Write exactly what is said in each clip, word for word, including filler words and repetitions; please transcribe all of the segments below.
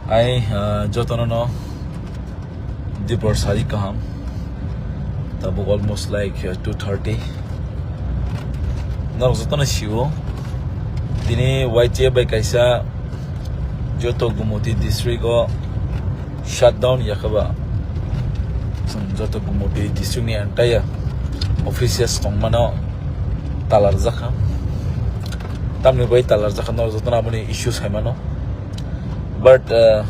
Hai, ah, jotono no dipor sari kaham. Tabuk almost like, uh, two thirty. Norok jotono sio. Tini Y T F bai kaisa joto Gumoti district o shutdown yakhaba. Chwng joto Gumoti district ni entire offices tongmano talarjakha. Tamni bai talarjakha norok jotono aboni issue saimano. But, uh,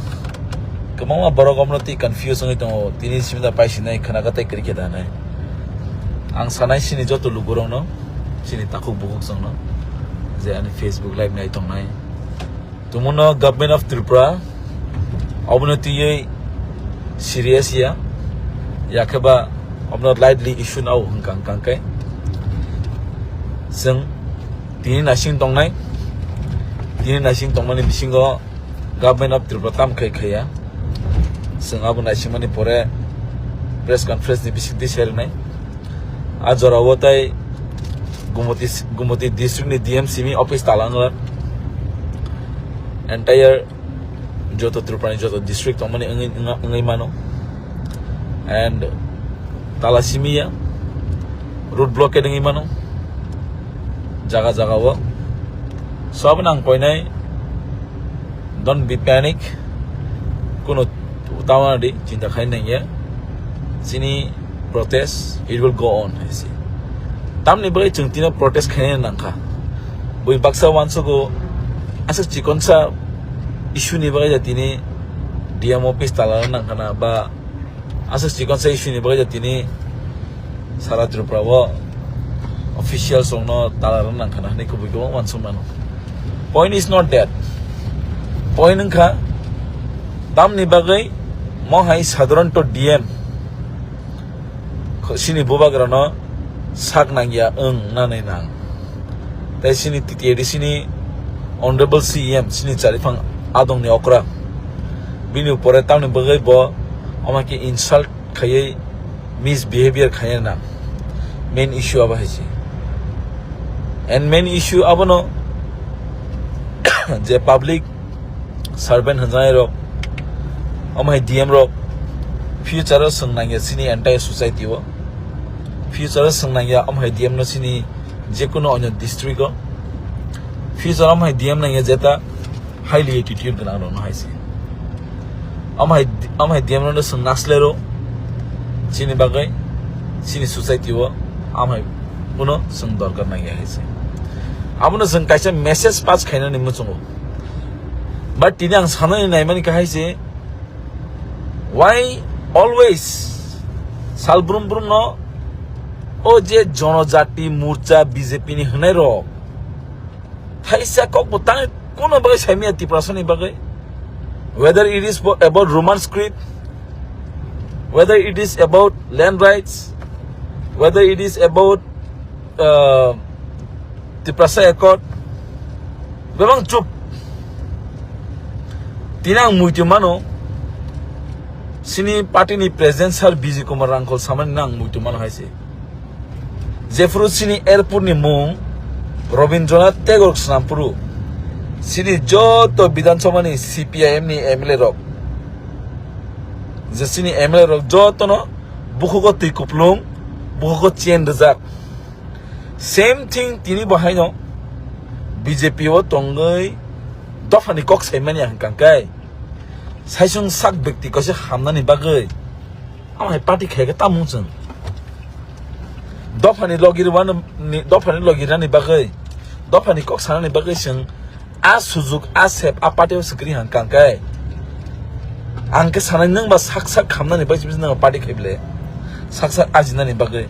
kwbangma borok omono twi confuse wngwi tongo, tini simi da paisinai khwnaga tei kwrwi khe da hinwi. Ang sanai sini joto lukurokno, sini takhuk bukhuk chwngno, je ani Facebook live nai tongnai. Tumuno Government of Tripura obono twiwi serious ya, yakheba obono lightly issue nao hwnkha hwnkha khe. Chwng tini naising tongnai, tini naising tongmani bisingo Government of Tripura tam khai khaiya. Chwng abo naisingmani pore press conference ni bisingtwi sai rwnai. A jorao tai Gumoti, Gumoti district ni D M simi office tala wngla. Entire joto Tripura ni joto district tongmani wngwi, wngwi mano. And tala simi ya, road blockade wngwi mano jaga jaga o. So abono ang koinai, don't be panic, kuno tawana di chinta khai nangya. Chini protest, it will go on, hai se. Tamni bagwi chwng tino protest khaina nangkha. Bui baksa wansugo, aswk chikonsa issue ni bagwi ja tini D M office tala nangkhana ba aswk chikonsa issue ni bagwi ja tini sara Tripura o officials rokno tala rwna nangkhana hinwi kubui kwbangma uansuk mano. Point is not that. Point wngkha tamni bagwi mo hai sadharanto D M kho-, sini bubagrano sak nangya wng nanai nang. Tai sini T T A D C ni Honorable C E M sini chariphang adongni okra. Bini upore tamni bagwi bo omo khe insult khaiwi misbehavior khaina nang. Main issue abo hai se. And main issue abono je public servant hwnjanai rok, omo hai D M rok, future o swng nangya chini entire society o. Future o swng nangya omo hai D M no chini jekunu onyo district o. Future omo hai D M nangya jeta highly attitude gwnang rokno hai se. Omo hai, omo hai D M rokno swng naslero chini bagwi, chini society o omo hai kuno swng dorkar nangya hai se. Abono swng kaisa message pass khainani muchungo. But tini ang sanani naimani kha hai se, why always sal brum brum no o je Jonojati Morcha B J P ni hwnai rok thaisa kok bo tang kuno bagwi saimaya Tiprasani bagwi, whether it is about Roman script, whether it is about land rights, whether it is about uh, Tiprasa Accord, bebang chup. Tini ang muitu mano, sini party ni president sir Bijay Kumar Rangkhol samani ang muitu mano hai se. Jephuru sini airport ni mung Rabindranath Tagore Snampuru, sini joto Bidhan Sabha ni C P I M ni M L A rok, je sini M L A rok jotono bukhugo twi kuplung, bukhugo chain rijak. Same thing tini bo haino B J P o tongwi dophani kok saimani hwnkha khe saisung sak bekti kaisa hamnani bagwi amo hai party khaikhe tamung chwng. Dophani logi rwani, dophani logi rani bagwi, dophani kok sanani bagwi chwng a sujuk, a sep, a party o swkri hang kang kai. Ang khe sanai nwng ba sak sak khamnani bai sibisi nwng party khai bile. Sak sak ajinani bagwi,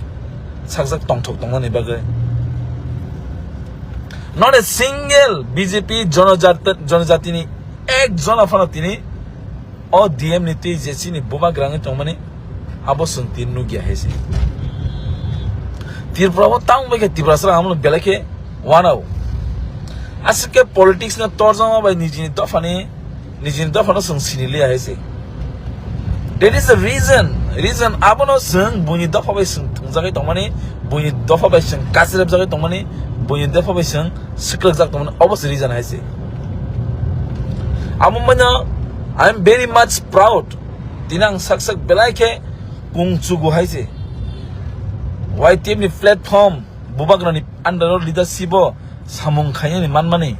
sak sak tongthok tongnani bagwi. Not a single B J P jonojat-, jonojatini ek jona phano tini o D M ni twi je chini buma grangwi tongmani abo chwng tin nukya hai se. Tripura o tang bai khe Tiprasa rang amo belai khe wanao. Aswk khe politics no torjama bai nijini dophani, nijini dophano chwng sini liya hai se. That is the reason, reason abono chwng buini dopha bai chwng thwngjagwi tongmani, buini dopha bai chwng kachirepjagwi tongmani, buini dopha bai chwng swklwkjak tongmani, obo se reason hai se. Amo mano I am very much proud. Tini ang sak sak belai khe kung chugu hai se. Y T F ni platform, Bubagrani under o leadership o samung khainani manmani.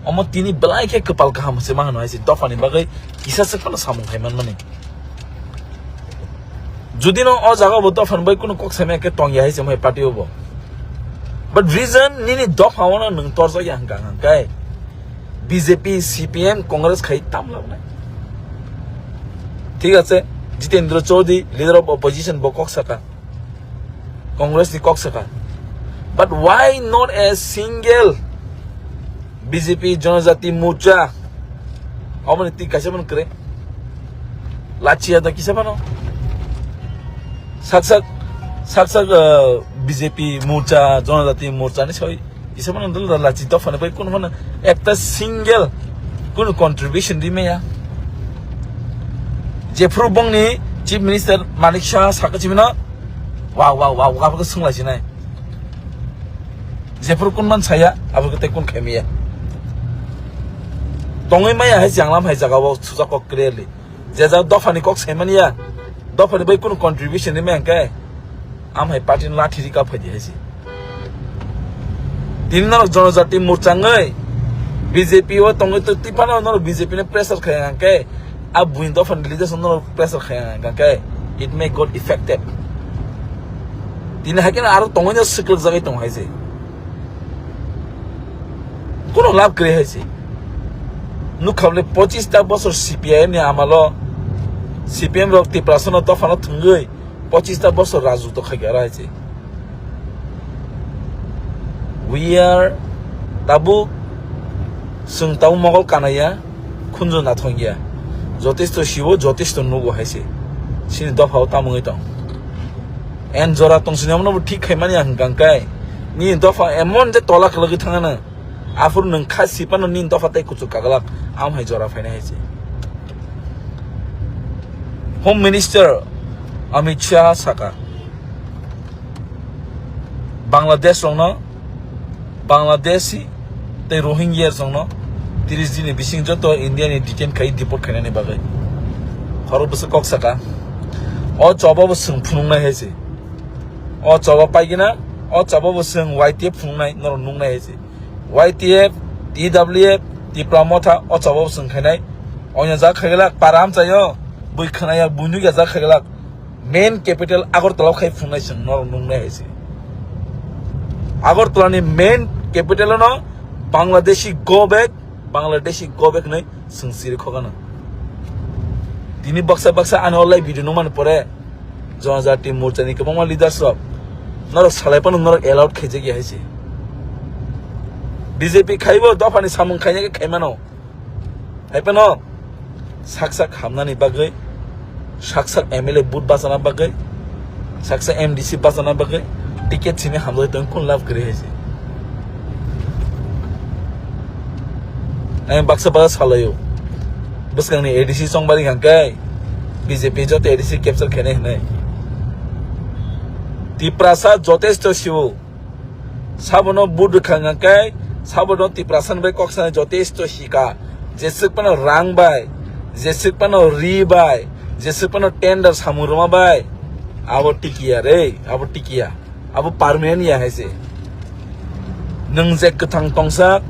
Omo tini belai khe kwpal kaham se ma hano hai se, dophani bagwi kisa se phano samung khai manmani. Judi no o jaga bo dophani bai kunu kok saimaya khe tongya hai se mai party o bo. But reason nini dopha o no nwng torjak ya hwnkha hwnkhe B J P, C P M, Congress khai tam labnai. Thik ache, Jitendra Chaudhary, leader of opposition, bo kok saka. Congress ni kok saka. But why not a single B J P Janajati Morcha? How many ti kaisa man kre? Lachi ada kisa mano. Sak sak, sak sak, uh, B J P Morcha, Janajati Morcha ni soi. Kisa mano dal lachi dophani bai kun mano ekta single kun contribution di meya. Jephru bongni Chief Minister Manik Saha saka chimino. Wow, wow, wow, wow, wow, sung lachi nai. Jephru kun man saya, abo kete kun khemiya. Tongwi maya hai janglam hai jaga o sujak kok clearly. Je jaga dophani kok saimani ya, dophani bai kunu contribution ni maya hwnkhe, am hai party ni lathi rika phaidi hai se. Tini norok Janajati Morcha wngwi B J P o tongwi to tipano norok B J P ni pressure khaya hwnkhe, a buini dophani leaders no norok pressure khaya hwnkhe, it may got effective. Tini hai khe aro tongwi no swklwk jagwi tong hai se. Kuno lab kwrwi hai se. Nukha bole pochis ta bosor C P I M ni amalo, C P M rok Tiprasa no dophano thwngwi pochis ta bosor rajutw khai kha hai se. We are tabuk, chwng tabuk mogol kanaya, khunju nathong ya. Jotesto sibo, jotesto nugo hai se. Chini dopha o tamungwi tong. En jora tong sini omono bo thik khai mani ang hwnkha hwnkhe. Nini dopha emon je tola kwlwgwi thangano. Aphuru nwng kha sipano nini dopha tei kuchuk kaglak. Am hai jora phainai hai se. Home Minister Amit Shah saka, Bangladesh rokno, Bangladeshi tei Rohingya rokno tris din ni bising joto India ni detain khai deport khainani bagwi. Khorok bwswk kok saka. O choba bo chwng phunuknai hai se. O choba paigina, o choba bo chwng Y T F phunuknai, norok nuknai hai se. Y T F, T W F, Tipra Motha, o choba bo chwng khainai. Onya jak khaiglak, para amchaio, bui khwnaya, bui nukya jak khaiglak. Main capital Agartala khai phungnai chwng norok nuknai hai se. Agartala ni main capital no Bangladeshi go back, Bangladeshi go back hinwi chwng siri khokano. Tini baksa baksa ani online video nukmani pore Janajati Morcha ni kwbangma leaders rok norok salai phano norok allowed khaijak ya hai se. B J P khaibo dophani samung khaina khe khaimano. Hai phano sak sak hamnani bagwi, sak sak M L A vote bachana bagwi, sak sak M D C bachana bagwi ticket simi hamjagwi tong kun lab kwrwi hai se. Ang baksa baksa salaio. Bwskangni A D C chongbari hwnkhe B J P joto A D C capture khainai hwnwi. Tiprasa jotesto siwo. Sabono vote rwkha hwnka khe, sabono Tiprasa ni bai kok sanai jotesto hika. Jeswk phano rang bai, jeswk phano ri bai, jeswk phano tender samung rwma bai. Abo tikiya re, abo tikiya. Abo permanent ya hai se. Nwng je kwthang tongsa,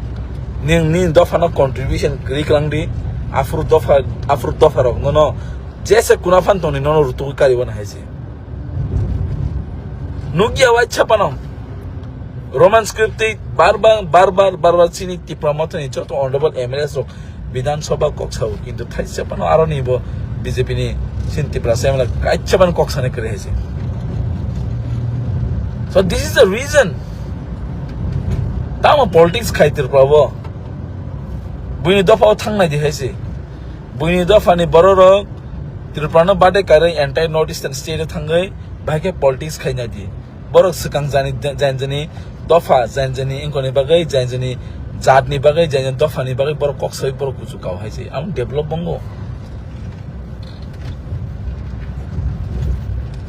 nwng nini dophano contribution kwrwi kwlang di, aphuru dopha, aphuru dopha rok nono jesa kuna phan tongni nono rutugwi karibo na hai se. Nukya waisa phano Roman script twi bar bar, bar bar, bar bar chini Tipra Mothani joto honorable M L As rok Bidhan Sabha kok sao, kintu thaisa phano aroni bo B J P ni sin Tiprasa M L A kaisa phano kok sani kwrwi hai se. So this is the reason. Tamo politics khai Tripura bo. Buini dopha o thangnai di hai se. Buini dopha ni borok rok Tripura no bade karwi entire North Eastern state o thangwi bahai khe politics khaina di. Borok swkang jani, jani jani dopha, jani jani wngkoni bagwi, jani jani jat ni bagwi, jani jani dopha ni bagwi borok kok sawi borok kuchuk kao hai se. Ang develop bongo.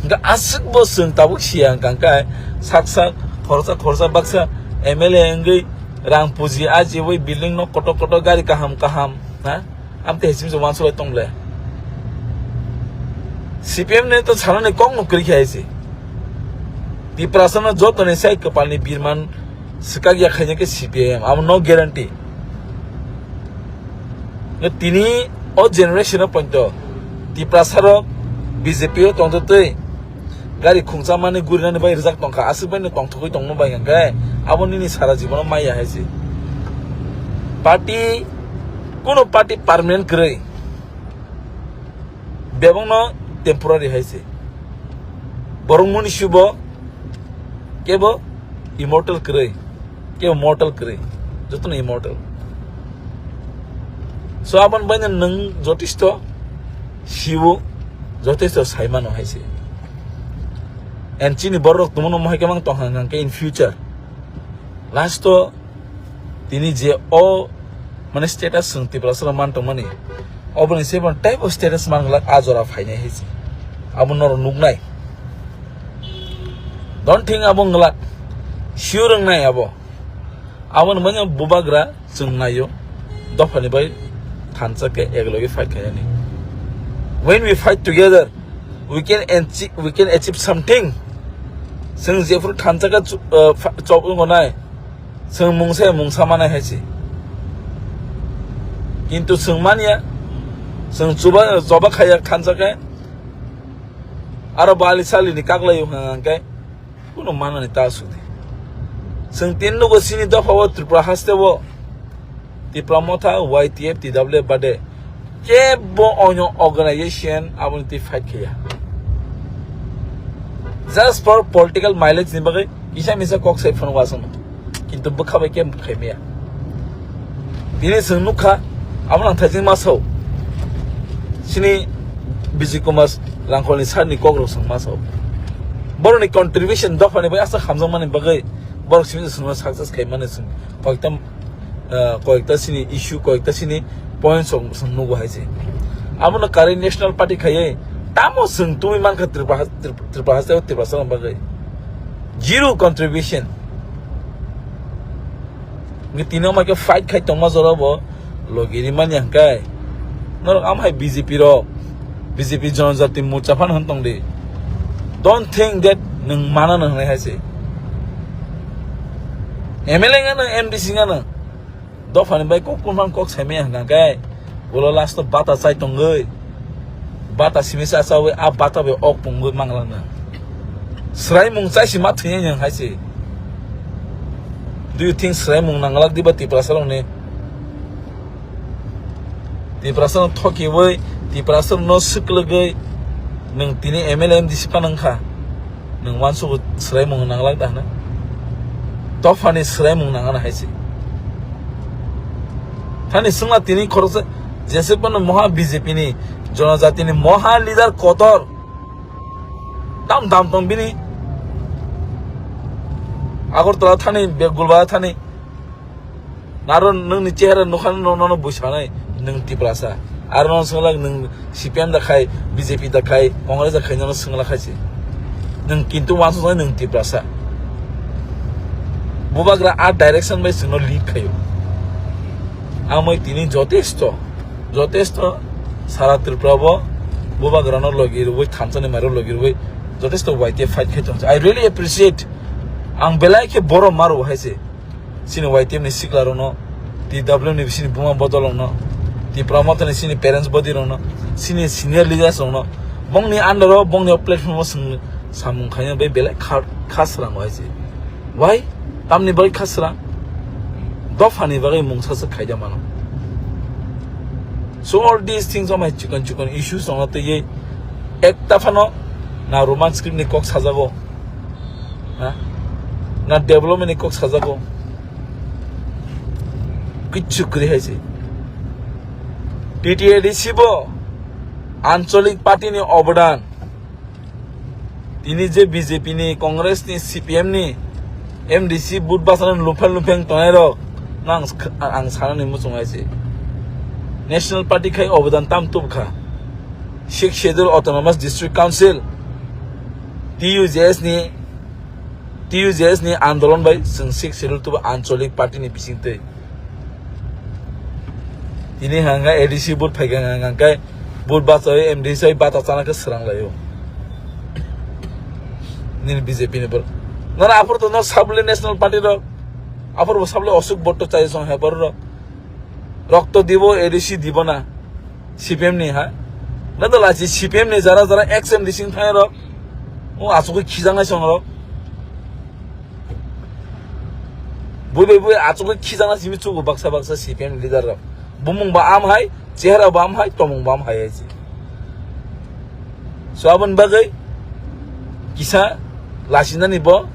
Hingke aswk bo chwng tabuk siya hingka hingke sak sak khoroksa khoroksa baksa M L A wngwi rang puji ajiwi building no kotor kotor gari kaham kaham, ha? Amte hesim se wansulai tong le. C P M ne to sanani kok no kri khai se. Tiprasa no joto ni sai kapal ni birman sikak ya khaina ke C P I M. Amo no guarantee. No tini o generation o ponto Tiprasa rok B J P o tongto tei gari khungsa mani gurinani bai rijak tongkha, aswk bai no tongthogwi tongno bai hwnkhe abo nini sara jibono maya hai se. Party, kuno party permanent kwrwi, bebakno temporary hai se. Borok muni sibo kebo immortal kwrwi, kebo mortal kwrwi, jotono immortal. So aboni baino nwng jotisto siwo, jotisto saimano hai se. And chini borok tongmano mohai khe mang tong hang hang khe in future. Last o tini je o mane status swng Tiprasa rok man tongmani, oboni se bon type of status man glak a jora phainai hai se. Abo norok nuknai. Don't think abo nglak. Sure wngnai abo. Aboni manya bubagra chwng naio. Dophani bai thansa khe eklogi fight khainani. When we fight together, we can achieve, we can achieve something. Chwng jephuru thansa khe chu-, uh, fa-, chop wngo nai. Chwng mungsa mungsa manai hai se. Kintu chwng manya, chwng chuba, choba khaiya thansa khe. Aro bali sali ni kaglai hwnkha hwnkhe. Kuno manani ta sudi. Chwng tin nugo sini dopha o Tripura haste o Tipra Motha, Y T F, T W F bade kebo onyo organization aboni twi fight khaiya. Just for political mileage ni bagwi kisa misa kok sai phano wasung. Kintu bwkha bai kebo khaimaya. Tini chwng nukha, abo nang thaijing masao. Sini Bijay Kumar Rangkholni sir ni kok rok chwng masao. Borokni contribution dophani bai aswk hamjakmani bagwi borok simi chwngno success khaimani chwng koikta, ah, koikta sini issue, koikta sini points rok chwng nugo hai se. Abono kwrwi National Party khaiwi tamo chwng tubui mankha Tripura, Tripura, Tripura haste o Tiprasa rok bagwi. Zero contribution. Ngi tini o mai khe fight khai tongma jora bo logi rimani hwnkhe. Norok am hai B J P rok, B J P Janajati Morcha phan hwn tong di. Don't think that nwng mana nang hai se. M L A ngano, M D C ngano. Dophani bai kok kunphang kok saimaya hwnkha khe, ulo last o bata chai tongwi, bata simi cha chawi, a bata bai ok pungwi manglak na. Swraimung chai si ma thwinai nwng hai se. Do you think swraimung nanglak diba Tiprasa rokni? Tiprasa no thokiwi, Tiprasa no swklwgwi, nwng tini M L A M D C phano wngkha. Nwng uansugo swraimung nanglak da hwnwi? Dophani swraimung nangana hai se. Thani swngla tini khoroksa jeswk phano moha B J P ni, Janajati ni moha leader kotor. Dam dam tong bini. Agartala thani, Begulbara thani. Naro nwngni chehara nukha no, nono bui sanai, nwng Tiprasa. Aro nono swnglak nwng C P M da khai, B J P da khai, Congress da khai, nono swnglak khai se. Nwng kintu uansuknai nwng Tiprasa. Bubagra a direction bai chwngno lead khaio. Amoi tini jotesto, jotesto sara Tripura bo Bubagrano logi rwui, thansani mairok logi rwui jotesto Y T F fight khai tongsa. I really appreciate. Ang belai khe borom maro hai se. Chini Y T F ni sikla rokno, T W ni chini buma bodol rokno, Tipra Motha ni chini parents body rokno, chini senior leaders rokno, bongni under o, bongni o platform o chwng samung khaina bai belai kha, kha srang hai se. Why? Tamni bagwi kha srang? Dophani bagwi mungsa se khaida mano. So all these things o mai chikon chikon issues rokno twiwi ekta phano na Roman script ni kok sajago. Ha? Na development ni kok sajago. Kichu kwrwi hai se. T T A D C bo ancholik party ni obodan. Tini je B J P ni, Congress ni, C P M ni, M D C vote bachana luphel lupheng tongnai rok no ang, ang sanani muchung hai se. National party khai obodan tam tubkha. Sixth Schedule Autonomous District Council, T U J S ni, T U J S ni andolon bai chwng Sixth Schedule tubu ancholik party ni bisingtwi. Tini hangka A D C vote phaikha hangka, vote bachawi M D C bata chana khe srang laio. Nini B J P ni bor. Nara aphuru to no sabule National Party rok. Aphuru bo sabule Ashok vote to chai song hai bor rok. Rokto dibo A D C dibo na. C P M ni ha. Na to lachi C P M ni jara jara ex M D C thai rok. O asukui khijang hai song rok. Bui bai bui achugwi khijana simi chugo baksa baksa C P M leader rok. Bumung ba am hai, chehra ba am hai, tomung ba am hai hai se. So aboni bagwi kisa lasinani bo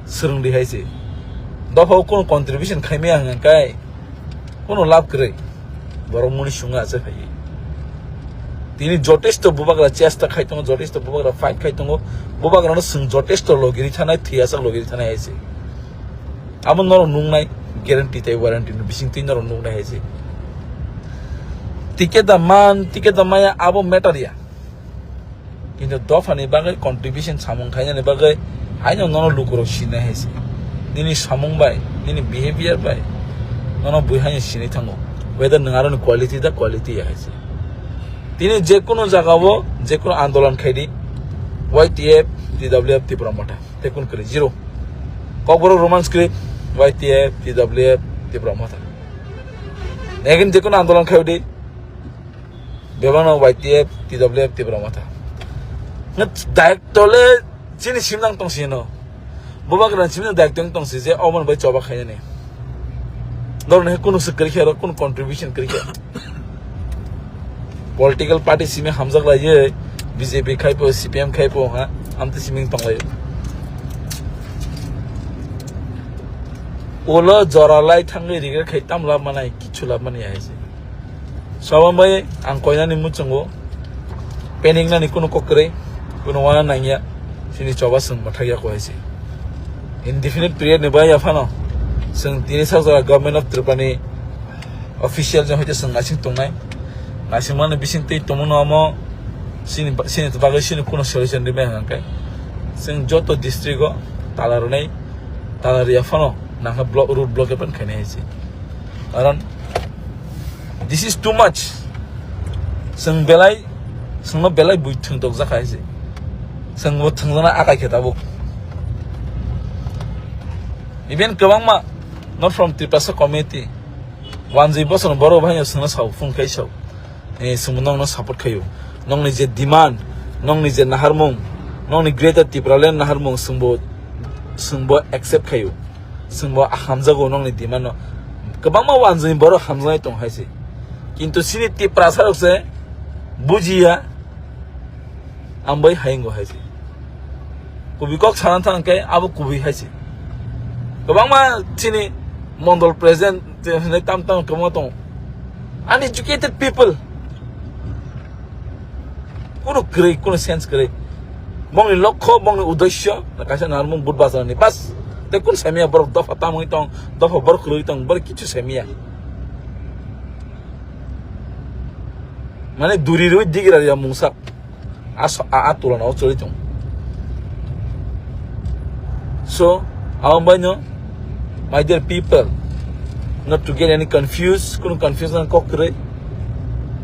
swrwngdi hai se. Dophao kunu contribution khaimaya hwnka kai. Kunu lab kwrwi. Borok muni sunga ase phai. Tini jotesto bubagra chesta khai tongo, jotesto bubagra fight khai tongo. Bubagrano swng jotesto logiri thanai, thwiyasak logiri thanai hai se. Abo norok nuknai guarantee tei warranty no bising twi norok nuknai hai se. Ticket da man, ticket da maya, abo matter ya. Kintu dophani bagwi contribution samung khainani bagwi haino nono lukurok sinai hai se. Nini samung bai, nini behavior bai nono bui haino sinai thango. Whether nwng aroni quality da quality ya hai se. Tini je kunu jagao, je kunu andolan khai di, Y T F, T W F, Tipra Motha. Tei kunu kwrwi zero. Kokborok Roman script, Y T F, T W F, Tipra Motha. Again je kunu andolan khai di, bebakno Y T F, T W F, Tipra Motha. Ngat direct tole chini simnang tong sino. Bubagra chini direct tong tong si je omo bai choba khainani. Dor ne kunu se kri khero, kunu contribution kri khero. Political party simi hamjak lai je B J P khai po, C P M khai po ha, amte simi tong lai. Ulo jora lai thangwi regret khai tam lab manai, kichu lab mani hai se. Sobo bai ang koinani muchungo panic nani kunu kok kwrwi, kunu wana nangya, sini choba swng mathakya ko hai se. Indefinite period ni bai ya phano swng tini sak jora Government of Tripura ni official jong hoite swng naising tongnai. Naising mani bising twi tongmano amo sini, sini bagwi sini kunu solution rimai hwnkhe swng joto district o tala rwnai, tala riya phano nangkha block, road block epan khainai hai se. Karon this is too much. Swng belai, swngno belai bui thwng tokjak hai se. Swngbo thwngjana akai khe tabuk. Even kwbangma not from Tiprasa community, wanjwi bosor borok bai swngno sao phone khai sao. Eh, swngbo nongno support khaio. Nongni je demand, nongni je naharmung, nongni Greater Tipraland naharmung swngbo, swngbo accept khaio. Swngbo hamjago nongni demand no. Kwbangma wanjwi borok hamjaknai tong hai se. Kintu sini Tiprasa rok se bujiya, ang bai hayungo hai se. Kubui kok sana thang khe abo kubui hai se. Kwbangma sini mondol president hinwi tam tam kwbangma tongo. Uneducated people. Kunu kwrwi, kunu sense kwrwi. Bongni lokho, bongni uddesyo, kaisa narmung but bachani. Bas, tei kun samiya borok dopha tamwi tong, dopha borok kwrwi tong, borok kichu samiya. Mane duri rwi digira ya mungsa. A so-, a, a tulana o choli tong. So, abo bai no, my dear people, not to get any confused, kunu confusion kok kwrwi.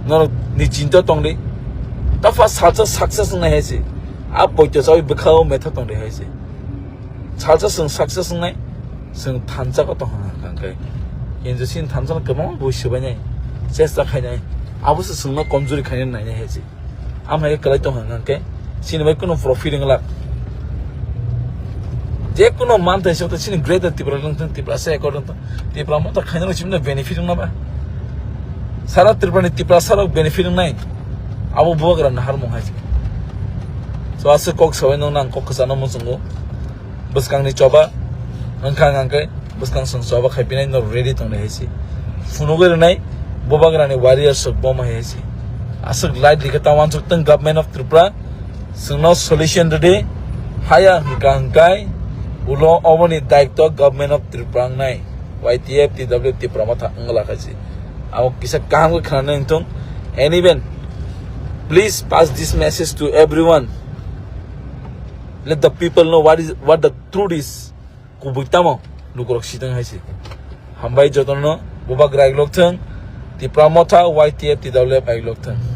Norok ni chinta tong di. Dopha salsa success wngnai hai se. A poito chawi bwkhao metha tong di hai se. Salsa swng success wngnai, swng thansa ko tong hang khe. Kintu sini thansa no kwbangma bui swbainai, chesta khainai. Abo se swngno komjuri khainai nainai hai se. Amhai kwlai tong hang khe, sini bai kunu profit wng lak. Je kunu manthai se sini Greater Tipraland wng thung, Tiprasa accord wng thung, Tipra Motha khainai rok sini benefit wng na ba. Sara Tripura ni Tiprasa rok benefit wng nai. Abo bubagra naharmung hai se. So aswk kok sabai nung nang kok kwchano muchungo. Bwskangni choba wngkha hwnkhe bwskang swng choba khai pinai norok ready tongnai hai se. Phunugwi rwnai bubagrani warriors rok bo mai hai se. Aswk light rikhe ta uansuk tong Government of Tripura, swngno solution rwdi. Haya hwnkha hwnkhe ulo oboni daitw Government of Tripura wngnai. Y T F, T W F, Tipra Motha wngla khai se. Abo kisa kaham khe khwnanai wngthung. And even please pass this message to everyone. Let the people know what is, what the truth is. Kubui tamo lukurok sitwng hai se. Hambai jotono bubagra iglok thung, Tipra Motha, Y T F, T W F, Ayuk Lokthang.